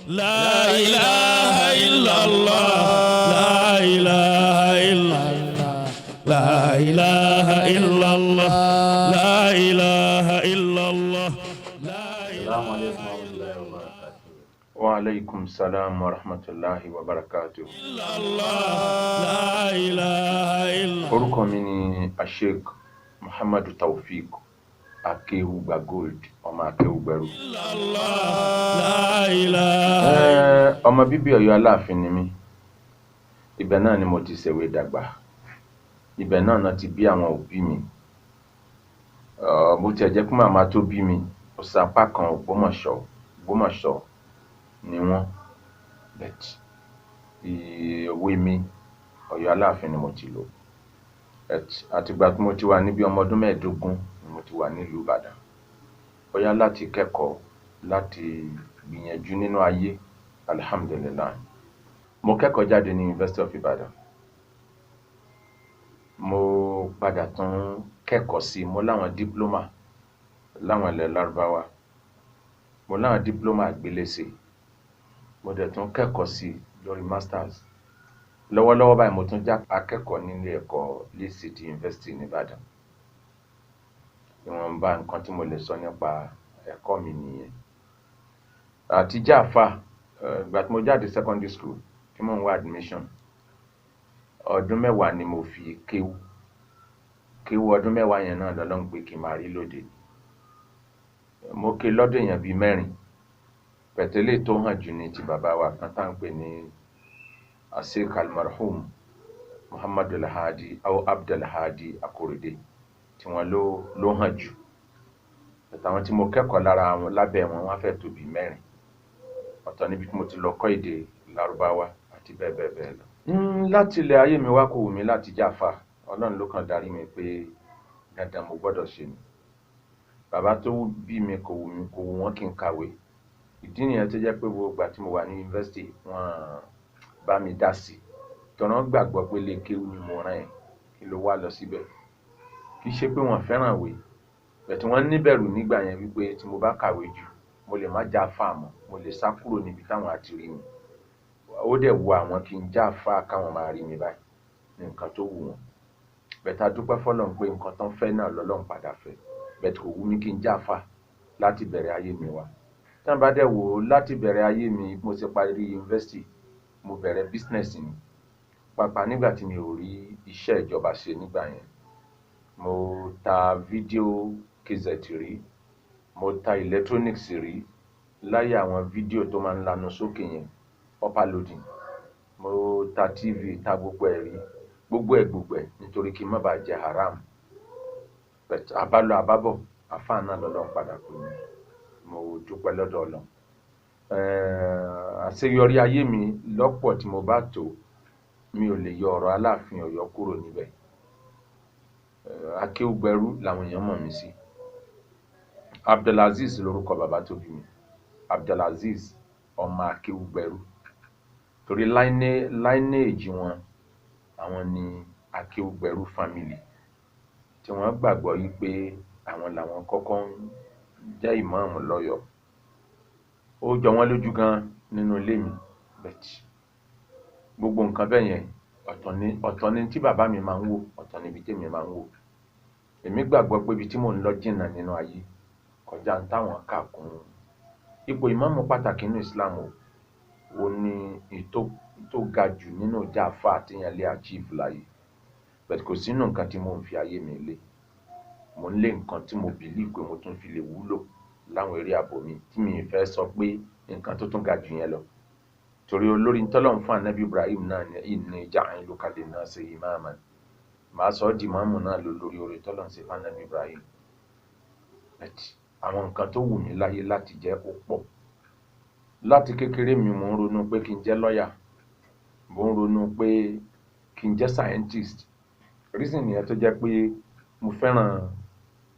La ilaha illallah. La ilaha illallah. La ilaha illallah. La ilaha illallah. Assalamu alaikum warahmatullahi wabarakatuh. Wa alaikum salam wa rahmatulahi wa barakatuh. La ilaha illallah. Orúkọ mi ni Asheik Muhammadu Taofik Akéwùgbà Gold, ọmọ Akéwùgbẹrú. La ilaha. Ọmọ bíbí Ọ̀yọ́ Aláàfin ni mí. Ibẹ̀ náà ni mo ti ṣèwé dàgbà. Ibẹ̀ náà náà ti bí àwọn òbí mi. Bó tiẹ̀ jẹ́ pé màmá tó bí mi, òsàpá kan Ògbómọ̀ṣọ́, Ògbómọ̀ṣọ́ ni wọ́n. But ìwé mi, Ọ̀yọ́ Aláàfin ni mo ti lò. But àtìgbà tí mo ti wà níbi ọmọ ọdún 15 ni mo ti wà nílùú Ìbàdàn. Bóyá láti kẹ́kọ̀ọ́, láti gbìyànjú nínú ayé, alhamdulillah. Mo kẹ́kọ̀ọ́ jáde ní University of Ibadan. Mo padà tún kẹ́kọ̀ọ́ sí i, mo láwọn diploma láwọn ilẹ̀ Lárúbáwá. Mo láwọn diploma àgbéléṣe. Mo dẹ̀ tún kẹ́kọ̀ọ́ sí i lórí masters. Lọ́wọ́lọ́wọ́ báyìí, mo tún jẹ́ akẹ́kọ̀ọ́ nílé ẹ̀kọ́ Lead City University ní Ìbàdàn. Ìwọ̀nba nǹkan tí mo lè sọ nípa ẹ̀kọ́ mi nìyẹn. Àti jẹ́ àfà, ìgbà tí mo jáde secondary school tí mò ń wá admission, ọdún 10 ni mo fi kéwú. Kéwú ọdún 10 yẹn náà lọ́lọ́run pé kí n máa rí lóde. Mo ké lọ́dọ̀ èèyàn bíi mẹ́rin. Pẹ̀tẹ́lẹ̀ tó hàn jù ní ti bàbá wa kan tá à ń pè ní Asheik Almarhum Muhammadu Alhadi aw Abdulhadi Akorede, tí wọ́n ló hàn jù. Àtàwọn tí mo kẹ́kọ̀ọ́ lára wọn, lábẹ́ wọn, wọ́n fẹ́ tó bíi mẹ́rin. Ọ̀tọ̀ níbi tí mo ti lọ kọ́ èdè Lárúbáwá àti bẹ́ẹ̀ bẹ́ẹ̀ bẹ́ẹ̀ lọ. Láti ilẹ̀ ayé mi wá, kò wù mí láti jáfa. Ọlọ́run ló kàn darí mi pé dandan mo gbọ́dọ̀ ṣe ni. Bàbá tó bí mi, kò wù mí, kò wù wọ́n kí n kàwé. Ìdí nìyẹn tó jẹ́ pé gbogbo ìgbà tí mo wà ní yunifásitì, wọ́n bá mi dá sí i. Tọ̀rọ̀ gbàgbọ́ pé ilé kéwú ni mo rán ẹ̀, kí ló wá lọ síbẹ̀. Kì í ṣe pé wọ́n fẹ́ràn ìwé, but wọ́n níbẹ̀rù nígbà yẹn wípé tí mo bá kàwé jù, mo lè má já àfáà mọ́, mo lè sá kúrò níbi táwọn á ti rí mi. Ó dẹ̀ wu àwọn kí n já àfáà káwọn máa rí mi báyìí ní nǹkan tó wù wọ́n. But a dúpẹ́ f'Ọlọ́run pé nǹkan tán fẹ́ náà lọ́lọ́run padà fẹ́. But kò wù mí kí n já àfáà láti bẹ̀rẹ̀ ayé mi wá. Tí wọ́n bá dẹ̀ wò ó, láti bẹ̀rẹ̀ ayé mi, mo ti parí yunifásitì, mo bẹ̀rẹ̀ business ni. Pàápàá nígbà tí mi ò rí iṣẹ́ ìjọba ṣe nígbà yẹn. Mo ta fídíò cassette rí, mo ta electronics rí láyé àwọn fídíò tó máa ń lanu sókè yẹn, upper loading. Mo ta TV, ta gbogbo ẹ̀ rí, gbogbo ẹ̀ gbogbo ẹ̀ nítorí kí n má bàa jẹ haram. But àbálọ àbábọ̀, àfáà náà lọ́lọ́run padà pè mí. Mo dúpẹ́ lọ́dọ̀ Ọlọ́run. Àṣeyọrí ayé mi lọ́pọ̀ tí mo bá tò, mi ò lè yọ ọ̀rọ̀ Aláàfin Ọ̀yọ́ kúrò níbẹ̀. Akéwùgbẹrú làwọn èèyàn mọ̀ mí sí. Abdulazeez lorúkọ bàbá tó bí mi. Abdulazeez ọmọ Akéwùgbẹrú. Torí lineage wọn, àwọn ni Akéwùgbẹrú family tí wọ́n gbàgbọ́ wípé àwọn làwọn kọ́kọ́ ń jẹ́ ìmáàmù lọ́yọ̀ọ́. Ó jọ wọ́n lójú gan nínú ilé mi, but gbogbo nǹkan bẹ́ẹ̀ yẹn, ọ̀tọ̀ ni, ọ̀tọ̀ ni tí bàbá mi máa ń wò, ọ̀tọ̀ ni ibi tí èmi máa ń wò. Èmi gbàgbọ́ pé ibi tí mò ń lọ jìnnà nínú ayé kọjá ń táwọn kà kún ipò ìmáàmù. Pàtàkì nínú Islam o, ò ní ìtó tó ga jù nínú ìjà àfáà téèyàn lè achieve láyé, but kò sínú nǹkan tí mò ń fi ayé mi lé. Mò ń lé nǹkan tí mo believe pé mo tún fi lè wúlò láwọn eré ààbò mi tí mi ì fẹ́ sọ pé nǹkan tó tún ga jù yẹn lọ, torí olórí ntọ́lọ́run fún anabi Ibrahim náà ní inni ja'iluka linnasi imaman, màá sọ ọ́ di ìmáàmù náà ló lórí oore tọ́lọ́run ṣe fún anabi Ibrahim. But àwọn nǹkan tó wù mí láyé láti jẹ́ ó pọ̀. Láti kékeré mi, mò ń ronú pé kí n jẹ́ lọ́yà, mò ń ronú pé kí n jẹ́ scientist. Reason nìyẹn tó jẹ́ pé mo fẹ́ràn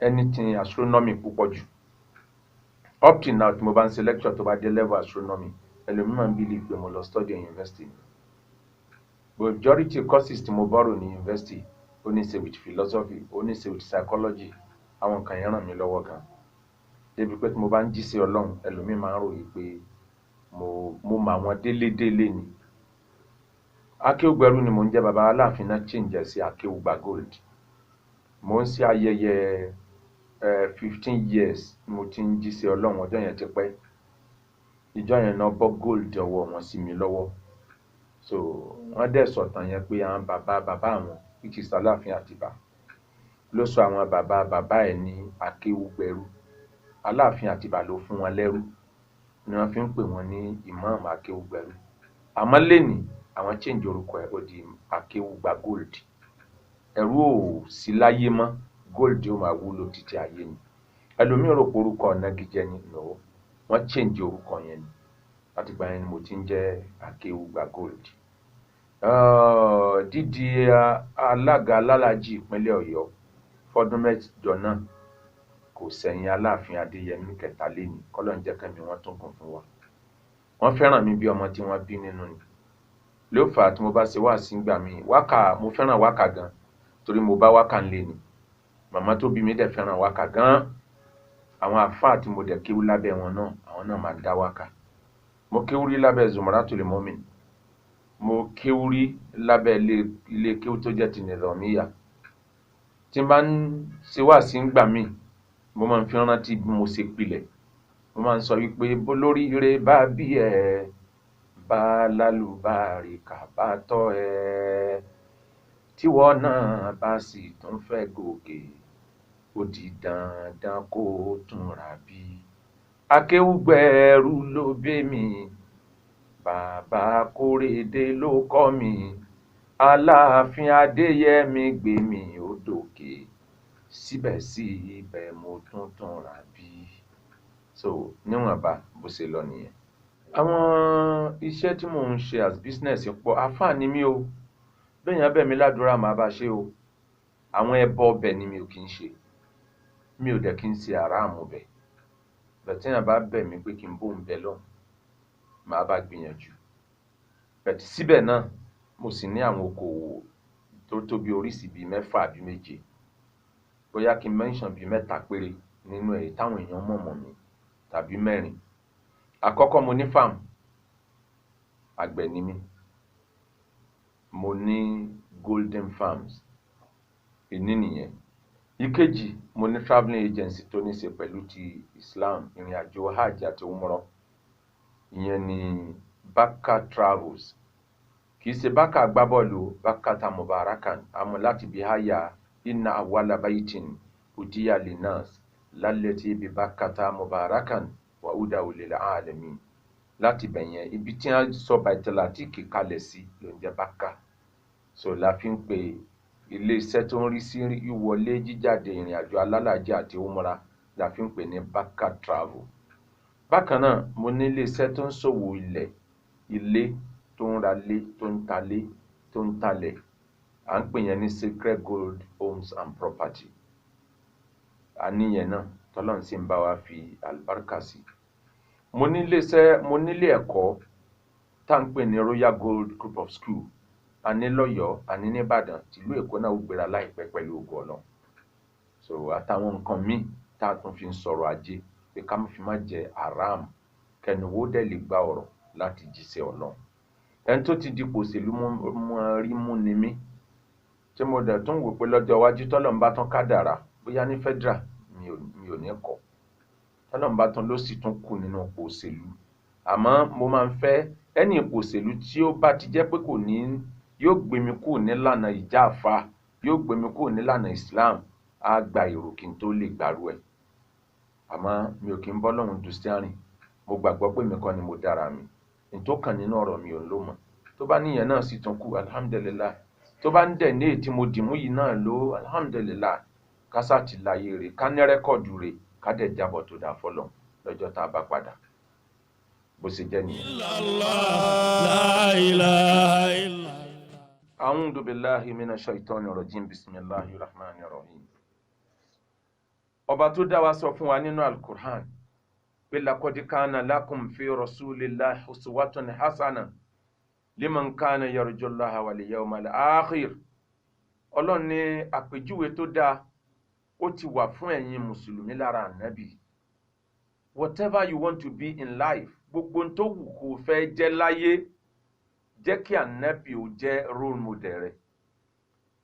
anything astronomy púpọ̀ jù. Up till now, tí mo bá ń ṣe lecture, tó bá dé level astronomy, ẹlòmíì máa ń believe pé mo lọ study in university. Majority courses tí mo borrow ní university, ó ní ṣe with philosophy, ó ní ṣe with psychology. Àwọn nǹkan yẹn ràn mí lọ́wọ́ gan débi pé tí mo bá ń jí sí Ọlọ́run, ẹlòmíì máa ń ròyìn pé mo mọ àwọn délédélé ni. Akéwùgbẹrú ni mò ń jẹ́, bàbá Aláàfin náà change sí Akéwùgbà Gold. Mò ń ṣe ayẹyẹ 15 years mo ti ń jí sí Ọlọ́run. Ọjọ́ yẹn ti pẹ́. Ìjọ yẹn náà bọ́ gold ọwọ́ wọn sí mi lọ́wọ́. So wọ́n dẹ̀ sọ̀tàn yẹn pé àwọn bàbá bàbá àwọn, which is Aláàfin Àtìbà, ló sọ àwọn bàbá bàbá ẹ̀ ní Akéwùgbẹrú. Aláàfin Àtìbà ló fún wọn lẹ́rú ni wọ́n fi ń pè wọ́n ní Imam Akéwùgbẹrú. Àmọ́ lẹ́nìí, àwọn change orúkọ ẹ̀, ó di Akéwùgbà Gold. Ẹ̀rú ò sí láyé mọ́, gold ó máa wúlò títí ayé ni. Ẹlòmíì rò pé orúkọ ọ̀nàgìjẹ ni. No, wọ́n change orúkọ yẹn ni. Láti gbà yẹn ni mo ti ń jẹ́ Akéwùgbà Gold. Dídi alága alálàájì ìpínlẹ̀ Ọ̀yọ́ fọ́dún 8 náà kò sẹ̀yìn Aláàfin Adéyẹmí kẹta lẹ́ni. Kọ́lọ́n jẹ́ kẹ́mi wọ́n tún kún fún wa. Wọ́n fẹ́ràn mi bí ọmọ tí wọ́n bí nínú ni. Ló fà á tí mo bá ṣe wá sí gbà mí wákà. Mo fẹ́ràn wákà gan torí mo bá wákà ńlẹ̀ ni. Màmá tó bí mi dẹ̀ fẹ́ràn wákà gan. Àwọn àfáà tí mo dẹ̀ kéwú lábẹ́ wọn náà, àwọn náà máa ń dá wákà. Mo kéwú rí lábẹ́ Zumratul Mumin, mo kéwú rí lábẹ́ ilé kéwú tó jẹ́ ti Nizamiya. Tí n bá ń ṣe wá sí gbà mí, mo máa ń fi rántí bí mo ṣe pilẹ̀. Mo máa ń sọ wípé bólóríire bá bí ẹ bá lálùbáríkà bá tọ́ ẹ, tíwọ náà bá sì tún fẹ́ gòkè, ó di dandan kó o túnra bí. Akéwùgbẹ̀rù ló bí mi, bàbá Kórèdé ló kọ́ mi, Aláàfin Adéyẹmí gbé mi ó dòkè, síbẹ̀síbẹ̀ mo tún túnra bí. So níwọ̀nba bó ṣe lọ nìyẹn. Àwọn iṣẹ́ tí mò ń ṣe as business pọ̀. Àfáà ni mí o. Bẹ́ẹ̀yàn bẹ̀ mí ládùúrà, màá bá ṣe o. Àwọn ẹbọ ọbẹ̀ ni mi ò kí ń ṣe, mi ò dẹ̀ kí ń ṣe àràmù bẹ̀. Bẹ̀tíyàn bá bẹ̀ mí pé kí n bóun bẹ̀ lọ, màá bá gbìyànjú. Bẹ̀tí síbẹ̀ náà, mo sì ní àwọn okòwò tó tó bí oríṣi bíi mẹ́fà àbí méje. Bóyá kí n mention bíi mẹ́ta péré nínú ẹ̀ táwọn èèyàn mọ̀ mọ̀ mi, tàbí mẹ́rin. Àkọ́kọ́, mo ní farm, àgbẹ̀ ni mí. Mo ní Golden Farms, ìní nìyẹn. Ìkejì, mo ní travelling agency tó ní ṣe pẹ̀lú ti Islam, ìrìn àjò hajj àti umrah. Ìyẹn ni Baka Travels. Kì í ṣe Baka agbábọ́ọ̀lù, Bakata Mubarakan, àmọ́ láti bí háyà inna awwala baitin udiya linnas lallati bi Bakata mubarakan wa huda lil alamin. Láti bẹ̀yẹn, ibi tí wọ́n sọ Baitulatik kalẹ̀ sí ló ń jẹ́ Baka. So la fi ń pè ilé-iṣẹ́ tó ń rí sí wíwọlé jíjáde ìrìn àjò alálàájì àti umrah, la fi ń pè ní Baka Travel. Bákan náà, mo ní ilé-iṣẹ́ tó ń ṣòwò ilẹ̀, ilé, tó ń ra lé, tó ń ta lé, tó ń talẹ̀. À ń pè yẹn ní Sacred Gold Homes and Property. Àníyẹn náà tọ́lọ́run sì ń bá wa fi àlùbáríkà sí. Mo ní iléeṣẹ́, mo nílé ẹ̀kọ́ tá à ń pè ní Royal Gold Group of School. A ní lọ́yọ̀ọ́, a ní nìbàdàn, tìlú Èkó náà ó gbéra láìpẹ́ pẹ̀lú ògo Ọlọ́run. So àtàwọn nǹkan míì tá a tún fi ń sọ̀rọ̀ ajé pé ká fi má jẹ haram, kẹnuwó dẹ̀ lè gba ọ̀rọ̀ láti jíṣẹ́ Ọlọ́run. Ẹni tó ti dipò òṣèlú mọ́ rí mú ni mí, tí mo dẹ̀ tún wò pé lọ́jọ́ iwájú, tọ́lọ́run bá tún kádàrá, bóyá ní federal, mi ò ní kọ́. Tọ́lọ́run bá tún ló sì tún kù nínú ipò òṣèlú. Àmọ́ mo máa ń fẹ́ ẹni ipò òṣèlú tí ó bá ti jẹ́ pé kò ní yóò gbé mi kúrò nílànà ìjáfa, yóò gbé mi kúrò nílànà Islam, á gba èrò kí n tó lè gbàrú ẹ̀. Àmọ́ mi ò kí ń bọ́ lọ́hùn du steering. Mo gbàgbọ́ pé mi kọ́ ni mo dára mi. Ní tó kàn nínú ọ̀rọ̀ mi ò ló mọ̀. Tó bá níyẹn náà sì tún kù, alhamdulillahi. Tó bá ń dẹ̀ ní èyí tí mo dìmú yìí náà ló, alhamdulillahi. Kásá ti láyé rè, ká ní record rè, ká dẹ̀ jábọ̀ tó dáa fọlọ́run lọ́jọ́ tá a bá padà. Bó ṣe jẹ́ nìyẹn. La ilaha illallah. A'udhu billahi minash shaitani rajim. Bismillahir rahmanir rahim. Ọba tó dá wa sọ fún wa nínú Al-Qur'an pé laqad kana lakum fi rasulillahi uswatun hasana liman kana yarjullaha wal yawmal akhir. Ọlọ́run ní àpèjúwe tó dáa ó ti wà fún ẹ̀yin mùsùlùmí lára ànábì. Whatever you want to be in life, Gbogbo tó wù kó fẹ́ jẹ́ láyé, jẹ́ kí ànábì ó jẹ́ role model rẹ̀.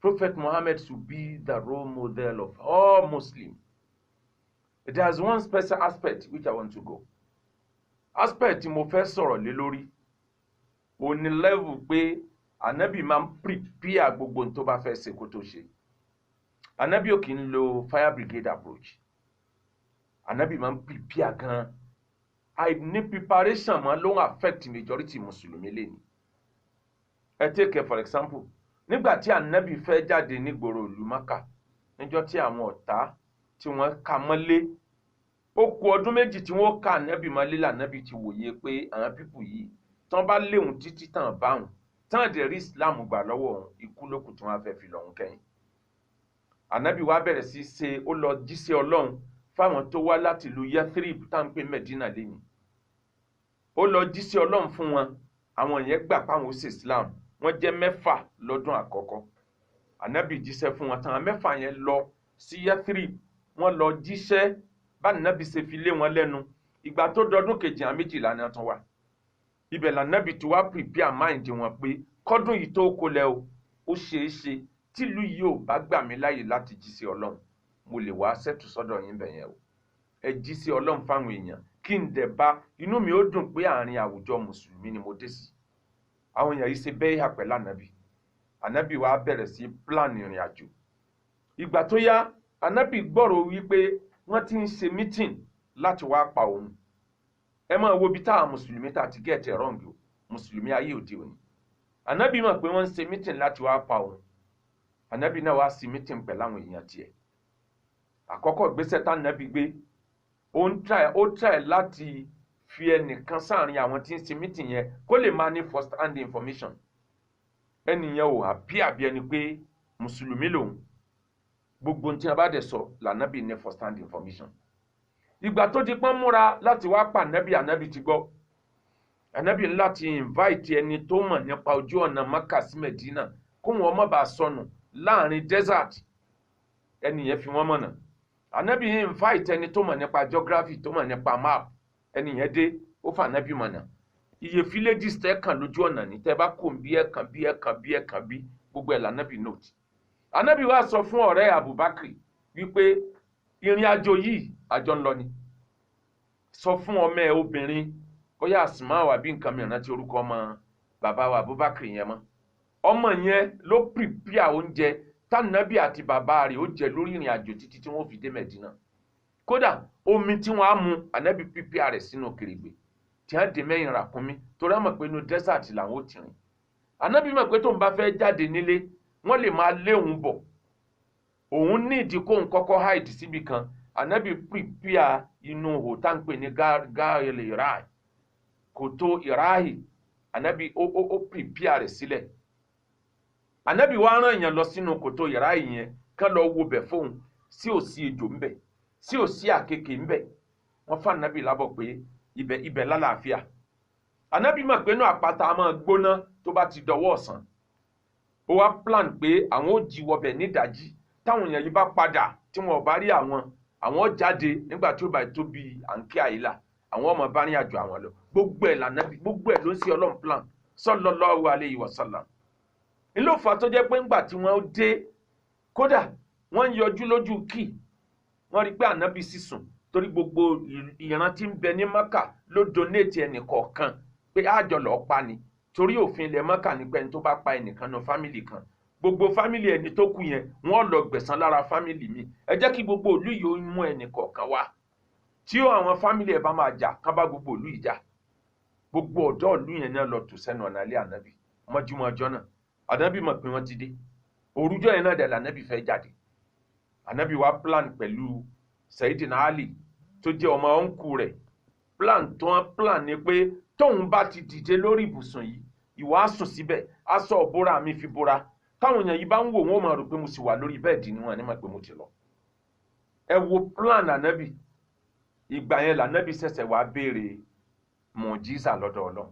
Prophet Muhammad should be the role model of all Muslims. There is one special aspect which I want to go. Aspect tí mo fẹ́ sọ̀rọ̀ lé lórí, ó ní level pé ànábì máa ń prepare gbogbo ohun tó bá fẹ́ ṣe kó tó ṣe. Ànábì ò kì í lo fire brigade approach. Ànábì máa ń prepare gan. Àìní preparation mọ́ ló ń affect majority Mùsùlùmí lẹ́ni. Ẹ take care, for example, nígbà tí ànábì fẹ́ jáde nígboro ìlú Maka, níjọ́ tí àwọn ọ̀tá tí wọ́n ka mọ́lé, ó kù ọdún 2 tí wọ́n ka ànábì mọ́lé, lànábì ti wòye pé àwọn pípù yìí tán bá léhùn títí tán báhùn tán dẹ̀ rí Islam gbà lọ́wọ́ òun, ikú ló kù tí wọ́n á fẹ́ fi lọ́hùn kẹ́yìn. Ànábì wa bẹ̀rẹ̀ sí í ṣe, ó lọ jíṣẹ́ Ọlọ́run fáwọn tó wá láti ìlú Yathrib tá à ń pè Medina lẹ́yìn. Ó lọ jíṣẹ́ Ọlọ́run fún wọn, àwọn yẹn gbà páwọn ó ṣe Islam, wọ́n jẹ́ 6 lọ́dún àkọ́kọ́. Ànábì jíṣẹ́ fún wọn tán, 6 yẹn lọ sí Yathrib, wọ́n lọ jíṣẹ́ bá ànábì ṣe fi lé wọn lẹ́nu. Ìgbà tó dọdún kejì, àwọn 12 ni wọ́n tún wà. Ibẹ̀ lànábì tí wàá prepare mind wọn pé kọ́dún yìí tó kólẹ̀ o, ó ṣeé ṣe tìlú yìí ò bá gbà mí láàyè láti jíṣẹ́ Ọlọ́run, mo lè wá ṣètò sọ́dọ̀ yín bẹ̀ yẹn o. Ẹ jíṣẹ́ Ọlọ́run fáwọn èèyàn kí n dẹ̀ bá inú mi ó dùn pé àárín àwùjọ Mùsùlùmí ni mo dé sí. Àwọn èèyàn yìí ṣe bẹ́ẹ̀ hà pẹ̀lú ànábì. Ànábì wa bẹ̀rẹ̀ sí plan ìrìn àjò. Ìgbà tó yá, ànábì gbọ́rọ̀ wípé wọ́n ti ń ṣe meeting láti wá pa òun. Ẹ máa wo ibi táwọn Mùsùlùmí tá a ti get it wrong o, Mùsùlùmí ayé òde òní. Ànábì mọ̀ pé wọ́n ń ṣe meeting láti wá pa òun. Ànábì náà wá sí meeting pẹ̀lú àwọn èèyàn tiẹ̀. Àkọ́kọ́ ìgbésẹ̀ tánàbì gbé, ó try láti fi ẹnìkan sáàrin àwọn tí ń ṣe meeting yẹn kó lè máa ní first hand information. Ẹnìyẹn ò àbí àbí ẹni pé Mùsùlùmí lòun. Gbogbo ohun tí a bá dẹ̀ sọ lànàbì ní first hand information. Ìgbà tó di pọ́n múra láti wá pa ànábì, ànábì ti gbọ́. Ànábì ńlá ti invite ẹni tó mọ̀ nípa ojú ọ̀nà Maka sí Medina kó wọn má bàa sọnù láàrin desert. Ẹni yẹn fi wọ́n mọ̀nà. Ànábì invite ẹni tó mọ̀ nípa geography, tó mọ̀ nípa map. Ẹni yẹn dé, ó fa ànábì mọ̀nà. Iye villages tẹ́ kàn lójú ọ̀nà ní tẹ́ bá kò ń bí ẹ̀ kàn bí ẹ̀ kàn bí ẹ̀ kàn bí, gbogbo ẹ̀ lànábì note. Ànábì wá sọ fún ọ̀rẹ́ Abubakar wípé ìrìn àjò yìí àjọ ń lọ ni. Sọ fún ọmọ ẹ obìnrin, bóyá Asma'u àbí nǹkan mìíràn tí orúkọ ọmọ bàbá wa Abubakar yẹn mọ́. Ọmọ yẹn ló prepare oúnjẹ tànàbí àti bàbá rẹ̀ ó jẹ lórí ìrìn àjò títí tí wọ́n fi dé Mẹ̀dínà. Kódà omi tí wọ́n á mu, ànábì prepare rẹ̀ sínú kèrègbè tí wọ́n dé mẹ́yìn ràkúnmí, torí wọ́n mọ̀ pé inú desert làwọn ó ti rìn. Ànábì mọ̀ pé tóun bá fẹ́ jáde nílé, wọ́n lè máa lé òun bọ̀. Òun ní ìdí kóun kọ́kọ́ hide síbi kan. Ànábì prepare inú ihò tá ń pè ní gáàlì ìráì, kòtò ìráì. Ànábì ó prepare rẹ̀ sílẹ̀. Ànábì wá rán èèyàn lọ sínú kòtò ìráì yẹn kán lọ wo bẹ̀ fóun, sí ò sí ejò ńbẹ̀, sí ò sí àkekèé ńbẹ̀. Wọ́n fún ànábì lábọ̀ pé ibẹ̀ lálàáfíà. Ànábì mọ̀ pé inú àpáta máa gbóná tó bá ti dọwọ́ ọ̀sán. Ó wá plan pé àwọn ó jí wọbẹ̀ nídàájí, táwọn èèyàn yìí bá padà tí wọn ò bá rí àwọn, àwọn jáde nígbà tí ó bá tó bí àǹkí àyílà, àwọn ọmọ bá rìn àjò àwọn lọ. Gbogbo ẹ̀ lànàbí, gbogbo ẹ̀ ló ń ṣe Ọlọ́run plan sallallahu alayhi wa sallam. Ló fà tó jẹ́ pé ńgbà tí wọ́n dé, kódà wọ́n ń yọjú lójú kì, wọ́n rí pé ànábì sì sùn, torí gbogbo ìran tí ń bẹ ní Maka ló donate ẹnì kọ̀ọ̀kan pé àjọ lọ́ọ́ pa ni, torí òfin ilẹ̀ Maka ní pé ẹni tó bá pa ẹnìkan nu fámìlì kan, gbogbo fámìlì ẹni tó kù yẹn wọ́n lọ gbẹ̀san lára fámìlì mi. Ẹ jẹ́ kí gbogbo ìlú yìí ó mú ẹnì kọ̀ọ̀kan wá, tí àwọn fámìlì ẹ̀ bá máa jà kán bá gbogbo ìlú yìí jà. Gbogbo ọ̀dọ́ ìlú yẹn náà lọ tò sẹ́nu ọ̀nà ilé ànábì mọ́júmọ́ ọjọ́ náà. Ànábì mọ̀ pé wọ́n ti dé. Òrùjọ́ yẹn náà dẹ̀ lànábì fẹ́ jáde. Ànábì wá plan pẹ̀lú Sayyidina Ali tó jẹ́ ọmọ ọ̀nkù rẹ̀. Plan tó ń plan ni pé tóun bá ti dìde lórí ibùsùn yìí, ìwà á sùn síbẹ̀, aṣọ òbóra mi fi bóra. Táwọn èèyàn yìí bá ń wò wọ́n máa rò pé mo sì wà lórí bẹ́ẹ̀dì ni wọ́n ní mọ̀ pé mo ti lọ. Ẹ wo plan ànábì. Ìgbà yẹn lànábì ṣẹ̀ṣẹ̀ wá béèrè mọ̀jísà lọ́dọ̀ Ọlọ́run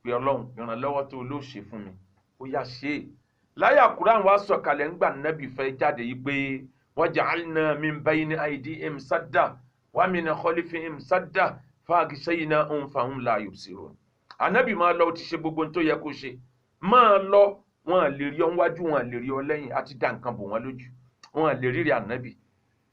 pé Ọlọ́run, ìrànlọ́wọ́ tó ló ṣe fún mi, ó yá ṣe é. Láyà Kúránì wá sọ̀kalẹ̀ ńgbà nábì fẹ́ jáde yìí pé waja'alna min bayni aydihim sadda wa min khalfihim sadda Fa'aghshaynahum fahum la yubsirun. Ànábì máa lọ, ó ti ṣe gbogbo ohun tó yẹ kó ṣe. Máa lọ, wọn lè rí ọ níwájú, wọn lè rí ọ lẹ́yìn, àti dá nǹkan bò wọ́n lójú. Wọn lè rírí ànábì.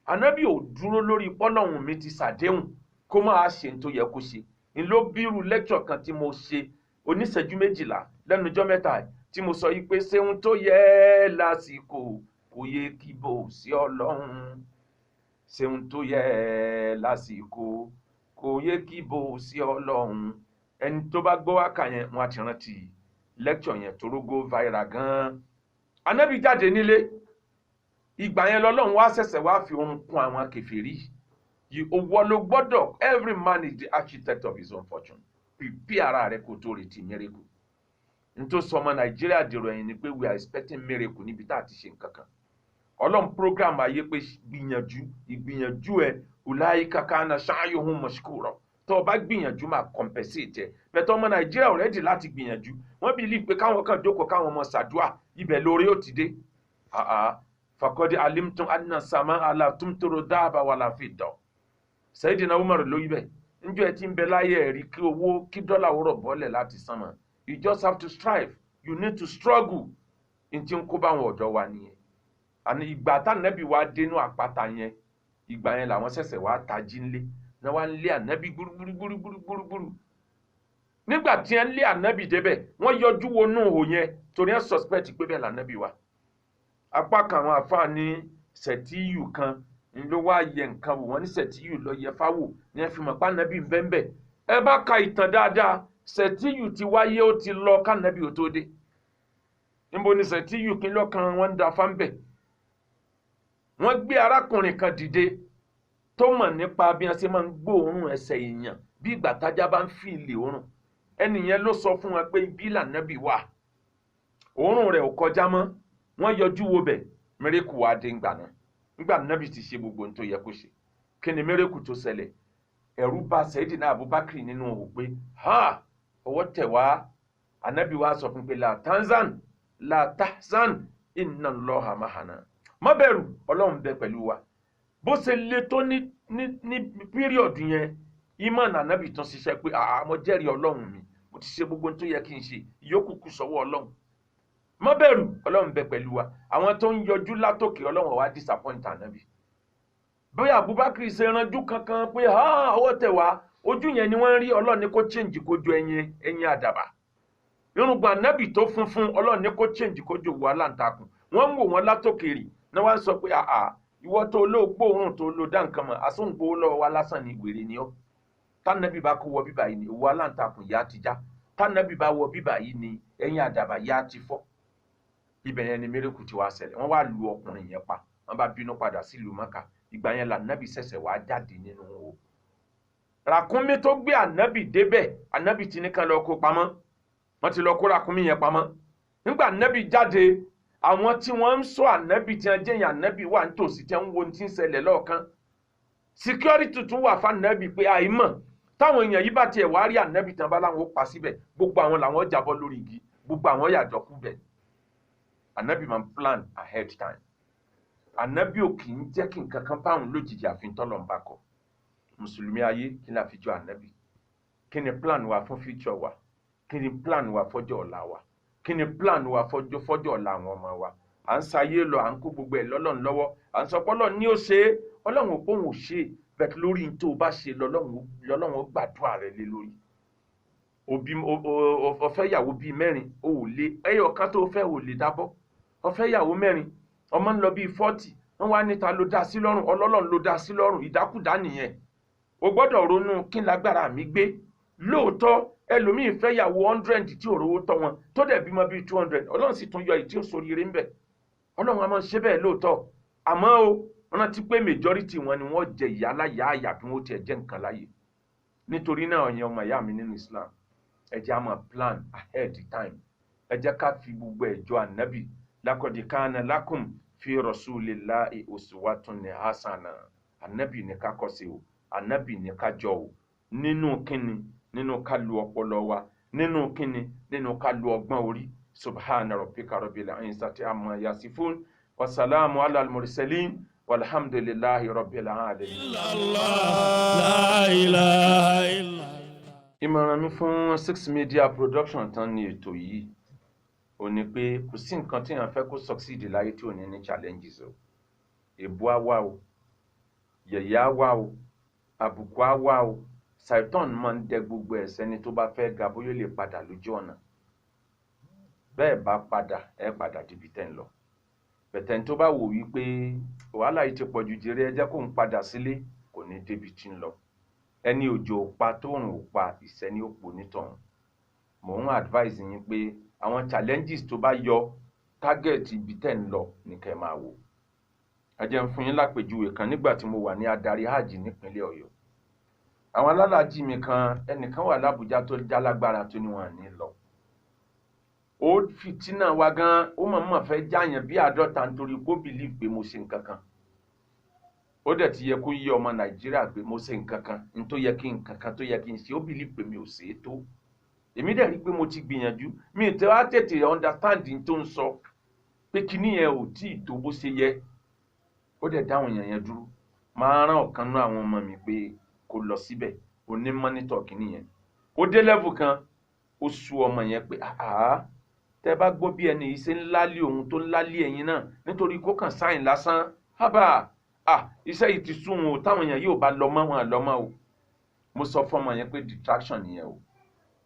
Ànábì ò dúró lórí pọ́lọ́hún mi ti ṣàdéhùn kó máa ṣe ohun tó yẹ kó ṣe. N ló bírú lẹ́kṣọ̀ kan tí mo ṣe oníṣẹ́jú 12 lẹ́nu ọjọ́ mẹ́ta tí mo sọ yìí pé ṣé ohun tó yẹ lásìkò kò yẹ kí bò sí Ọlọ́run. Ṣé ohun tó yẹ lásìkò kò yẹ kí bò sí Ọlọ́run. Ẹni tó bá gbọ́ wákà yẹn, wọ́n á ti rántí lẹ́kṣọ̀ yẹn tó rógó viral gan-an. Ànábì jáde nílé. Ìgbà yẹn lọ́lọ́run wá ṣẹ̀ṣẹ̀ wá fi ohun kún àwọn kèfèrí. Owó ló gbọ́dọ̀, every man is the architect of his own fortune. Prepare ara rẹ kó tó retí miracle. N tó sọ ọmọ Nàìjíríà dèrò ẹ̀yìn ni pé we are expecting miracle níbi tá a ti ṣe nǹkan kan. Ọlọ́run program ayé pé gbìyànjú, ìgbìyànjú ẹ, ulaika kana sa'yuhum mashkura. Tó o bá gbìyànjú máa compensate ẹ. Bẹ̀tẹ̀ ọmọ Nàìjíríà ò ready láti gbìyànjú. Wọ́n believe pé káwọn kan jókòó káwọn ọmọ ṣàdúà, ibẹ̀ lórí ó ti dé. Faqad alimtum anna samaa la tumtiru dhahaba wala fidda. Sayyidina Umar ló yí bẹ́ẹ̀. Njọ́ ẹ ti ń bẹ láyé ẹ̀rí kí owó kí dọ́là wúrọ̀ bọ́lẹ̀ láti sánmọ̀. You just have to strive. You need to struggle. N ti ń kó báwọn ọ̀dọ́ wa nìyẹn. Àní ìgbà tánàbí wa dénú àpáta yẹn, ìgbà yẹn làwọn ṣẹ̀ṣẹ̀ wá tají ńlé. Náà wá ń lé ànábì gbúrúgbúrúgbúrúgbúrú. Nígbà tí wọ́n lé ànábì débẹ̀, wọ́n yọjú wọnú ihò yẹn torí wọ́n suspect pé bẹ́ẹ̀ lànábì wà. Apá kan àwọn àfáà ní Sẹ̀tíyù kan ló wá yẹ nǹkan wò, wọ́n ní Sẹ̀tíyù lọ yẹ fáwò ní ẹ fi mọ̀ pé ànábì ń bẹ́ńbẹ́. Ẹ bá ka ìtàn dáadáa, Sẹ̀tíyù ti wáyé ó ti lọ kánábì ò tó dé. Níbo ni Sẹ̀tíyù kí lọ́kàn wọn ń da fáńbẹ̀? Wọ́n gbé arákùnrin kan dìde tó mọ̀ nípa bí wọ́n ṣe máa ń gbóòórùn ẹsẹ̀ èèyàn bí ìgbà tájá bá ń fi ìlè òórùn. Ẹnì yẹn ló sọ fún wọn pé ibi lànábì wà. Òórùn rẹ̀ ò kọjá mọ́. Wọ́n yọjú wo bẹ̀, miracle wá dé ńgbà náà. Ńgbà nábì ti ṣe gbogbo ohun tó yẹ kó ṣe. Kí ni miracle tó ṣẹlẹ̀? Ẹ̀rù bà Sayyidina Abubakar nínú òhò pé ha ọwọ́ tẹ̀ wá. Ànábì wa sọ fún pé la tanzan la tahzan inna Allaha mahana. Má bẹ̀rù, Ọlọ́run bẹ pẹ̀lú wa. Bó ṣe le tó ní ní ní píríọ̀dù yẹn, ìmọ̀nà ànábì tún ṣiṣẹ́ pé àá mo jẹ́rìí Ọlọ́run mi, mo ti ṣe gbogbo ohun tó yẹ kí n ṣe, ìyókù kù sọ́wọ́ Ọlọ́run. Má bẹ̀rù, Ọlọ́run bẹ pẹ̀lú wa. Àwọn tó ń yọjú látòkè Ọlọ́run wá disappoint ànábì. Bóyá Abubakar ṣe ranjú kankan pé ha ọwọ́ tẹ̀ wá, ojú yẹn ni wọ́n ń rí, Ọlọ́run ní kó change kó jọ ẹyin ẹyin àdàbà. Irùngbọ̀n ànábì tó funfun, Ọlọ́run ní kó change kó jọ òwú aláǹtakùn. Wọ́n ń wò wọ́n látòkèrè náà wá ń sọ pé àà ìwọ tó olóògbó òórùn tó lò dá nǹkan mọ̀, àsóǹgbò lọ́wọ́ wa lásán ni wèrè ni ọ́. Tánàbì bá kó wọ bíbà yìí ni òwú aláǹtakùn yá ti já. Tánàbì bá wọ bíbà yìí ni ẹyin àdàbà yá ti fọ́. Ibẹ̀ yẹn ni miracle ti wá ṣẹlẹ̀. Wọ́n wá lu ọkùnrin yẹn pa. Wọ́n bá bínú padà sílùú Mọ́kà. Ìgbà yẹn lànàbì ṣẹ̀ṣẹ̀ wá jáde nínú o. Ràkúnmí tó gbé ànábì débẹ̀, ànábì ti ní kán lọ kó pamọ́. Wọ́n ti lọ kó ràkúnmí yẹn pamọ́. Nígbà ànábì jáde, àwọn tí wọ́n ń sọ ànábì tí wọ́n jẹ́yìn ànábì wà nítòsí tí wọ́n ń wo ohun tí ń ṣẹlẹ̀ lọ́ọ̀kan. Security tún wà fún ànábì pé àìmọ̀ táwọn èèyàn yìí bá tiẹ̀ wá rí ànábì tán bá láwọn ó pa síbẹ̀, gbogbo àwọn làwọn jábọ́ lórí igi, gbogbo àwọn yàjọ kú bẹ̀. Ànábì máa ń plan ahead time. Ànábì ò kì í jẹ́ kí nǹkan kan báwọn lójijì àfi tọ́lọ̀ ń bá kọ. Mùsùlùmí ayé, kí ni a fi jọ ànábì? Kí ni plan wa fún future wa? Kí ni plan wa fọ́jọ́ ọ̀la wa? Kí ni plan wa fọ́jọ́ ọ̀la àwọn ọmọ wa? À ń sayé lọ, à ń kó gbogbo ẹ̀ lọ́lọ́run lọ́wọ́. À ń sọ pé Ọlọ́run ní ó ṣe é, Ọlọ́run ò pòun ò ṣe é, bẹ́ẹ̀ lórí n tó o bá ṣe lọ́lọ́run ó gbàdúrà rẹ lé lórí. Òbí o fẹ́ ìyàwó bíi mẹ́rin, o ò lè ẹyọ kan tó o fẹ́ ò lè dábọ́. O fẹ́ ìyàwó mẹ́rin, ọmọ ń lọ bíi 40, wọ́n wá níta ló dá sí lọ́rùn, Ọlọ́run ló dá sí lọ́rùn, ìdákùdá nìyẹn. O gbọ́dọ̀ ronú kí n lágbára mi gbé. Lóòótọ́ ẹlòmíì fẹ́ ìyàwó 100 tí ò rówó tọ́ wọn, tó dẹ̀ bímọ bíi 200, Ọlọ́run sì tún yọ èyí tí ó soríire ń bẹ̀. Ọlọ́run a máa ṣe bẹ́ẹ̀ lóòótọ́. Àmọ́ o, rántí pé majority wọn ni wọ́n jẹ ìyà láyà àyà bí wọ́n tiẹ̀ jẹ́ nǹkan láyè. Nítorí náà ẹ̀yin ọmọ ìyá mi nínú Islam, ẹ jẹ́ á máa plan ahead time. Ẹ jẹ́ ká fi gbogbo ẹ̀jọ́ ànábì. Laqad kana lakum fi rasulillahi uswatun hasana. Ànábì ní ká kọ́ sí o, ànábì ní ká jọ o. Nínú kíni? Nínú ká lu ọpọlọ wa. Nínú kíni? Nínú ká lu ọgbọ́n orí. Subhana rabbika rabbil izzati amma yasifun. Wasalamu ala al-mursalin. Walhamdulillahi rabbil alamin. La ilaha illallah. Ìmọ̀ràn mi fún Six Media Production tán ní ètò yìí ò ní pé kò sí nǹkan tí èèyàn fẹ́ kó succeed láyé tí ò ní ní challenges o. Èbú á wá o, yẹ̀yẹ́ á wá o, àbùkù á wá o. Saitan máa ń dẹ gbogbo ẹ̀ sẹ́ni tó bá fẹ́ ga, bóyá ó lè padà lójú ọ̀nà. Bẹ́ẹ̀ bá padà, ẹ padà débi tẹ́ ń lọ. Bẹ̀tẹ̀ tó bá wò wípé wàhálà yìí ti pọ̀jù jèrè, ẹ jẹ́ kó ń padà sílé, kò ní débi tí ń lọ. Ẹni òjò ò pa, tóòrùn ò pa, ìsẹ́ni ó pò nítọ̀hún. Mò ń advise yín pé àwọn challenges tó bá yọ, target ibi tẹ́ ń lọ ní kẹ́ ẹ máa wò. Ẹ jẹ́ n fún yín lápèjúwe kan. Nígbà tí mo wà ní adarí hajj nípínlẹ̀ Ọ̀yọ́, àwọn alálàájì mi kan, ẹnìkan wà lábújá tó jálágbára tó ní wọn ní lọ. Ó fìtínà wa gan, ó mọ̀ọ́mọ̀ fẹ́ jáàyàn bí 50 nítorí kó believe pé mo ṣe nǹkan kan. Ó dẹ̀ ti yẹ kó yé ọmọ Nàìjíríà pé mo ṣe nǹkan kan n tó yẹ kí nǹkan kan tó yẹ kí n ṣe. Ó believe pé mi ò ṣe é tó. Èmi dẹ̀ rí i pé mo ti gbìyànjú. Mi ì tẹ́ wá tètè understand n tó ń sọ pé kinní yẹn ò tí ì tó bó ṣe yẹ. Ó dẹ̀ dáhùn èèyàn yẹn dúró. Máa rán ọ̀kan náà àwọn ọmọ mi pé kó lọ síbẹ̀, ó ní monitor kinní yẹn. Ó dé level kan, ó sú ọmọ yẹn pé àá tẹ́ bá gbọ́ bí ẹni yìí ṣe ń lálé òun tó ń lálé ẹ̀yin náà nítorí kó kàn sáyìn lásán hábà. Ah, iṣẹ́ yìí ti sún òun o. Táwọn èèyàn yóò bá lọ mọ́ wọn lọ mọ́ o. Mo sọ fún ọmọ yẹn pé distraction nìyẹn o.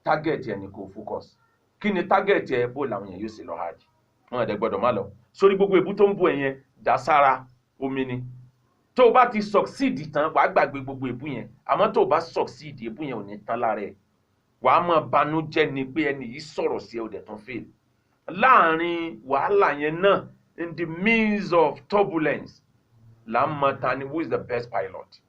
Target ẹ ni kò focus. Kí ni target ẹ? Bó làwọn èèyàn yóò ṣe lọ hajj, wọn àdẹ gbọ́dọ̀ má lọ. Sórí gbogbo èbú tó ń bú ẹ yẹn, dá sára omi ni. Tó o bá ti succeed tán, wàá gbàgbé gbogbo èbú yẹn. Àmọ́ tó o bá succeed, èbú yẹn ò ní tán lára ẹ. Wàá máa banújẹ́ ni pé ẹni yìí sọ̀rọ̀ sí ẹ, ò dẹ̀ tán fail láàrin wàhálà yẹn náà. In the midst of turbulence là ń mọ ta ni, who is the best pilot.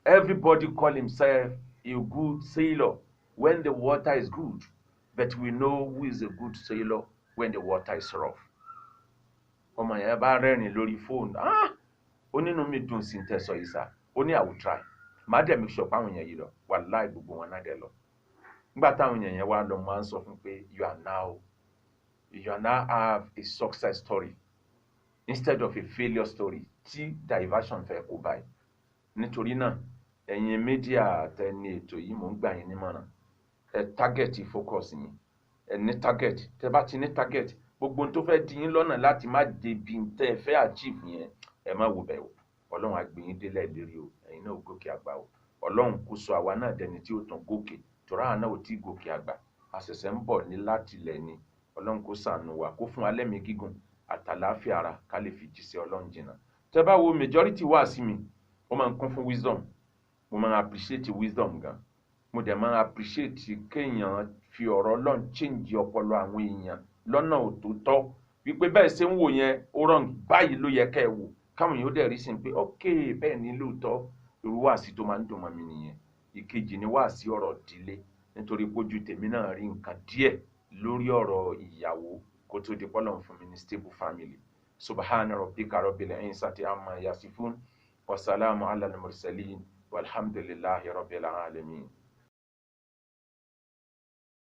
Everybody call himself a good sailor when the water is good, but we know who is a good sailor when the water is rough. Ọmọ yẹn bá rẹ́rìn lórí fóònù. Ah, ó nínú mi dùn sí tẹ̀sọ̀ yìí sá. Ó ní, "I will try, màá dẹ̀ make sure páwọn èèyàn yìí lọ." Wàláì, gbogbo wọn náà dẹ̀ lọ. Nígbà táwọn èèyàn yẹn wá lọ, máa ń sọ fún pé you are now have a success story instead of a failure story tí diversion fẹ́ kó báyìí. Nítorí náà, ẹ̀yin media tẹni ètò yìí, mò ń gbà yín nímọ̀ràn, ẹ target focus yín, ẹ ní target. Tẹ bá ti ní target, gbogbo ohun tó fẹ́ di yín lọ́nà láti má débi tẹ́ ẹ fẹ́ achieve yẹn, ẹ má wò bẹ́ẹ̀ o. Ọlọ́run á gbé yín délẹ̀ lérí o. Ẹ̀yin náà ò gòkè àgbà o. Ọlọ́run kó sọ àwa náà dẹni tí ó tún gòkè tọ́ra. Àwa náà ò tí gòkè àgbà, a ṣẹ̀ṣẹ̀ ń bọ̀ ní láti ilẹ̀ ni. Ọlọ́run kó ṣàánú wa, kó fún wa lẹ́mìí gígùn àtàláfíà ara ká lè fi jíṣẹ́ Ọlọ́run jìnnà. Tẹ́ bá wo majority wá sí mi, ó máa ń kún fún wisdom. Mo máa ń appreciate wisdom gan. Mo dẹ̀ máa ń appreciate kéèyàn fi ọ̀rọ̀ Ọlọ́run change ọpọlọ àwọn èèyàn lọ́nà òtótọ́, wípé bẹ́ẹ̀ ṣe ń wò yẹn ó wrong, báyìí ló yẹ kẹ́ ẹ wò, káwọn èèyàn ó dẹ̀ rí sí pé ok, bẹ́ẹ̀ ni lóòótọ́. Irú wáàsí tó máa ń dùn mọ́ mi nìyẹn. Ìkejì ni wáàsí ọ̀rọ̀ ìdílé, nítorí pójú tèmi náà rí nǹkan díẹ̀ lórí ọ̀rọ̀ ìyàwó kó tó di pọ́lọ̀ fún mi ní stable family. Subhana rabbika rabbil izzati amma yasifun, wasalamu ala al-mursalin, walhamdulillahi rabbil alamin.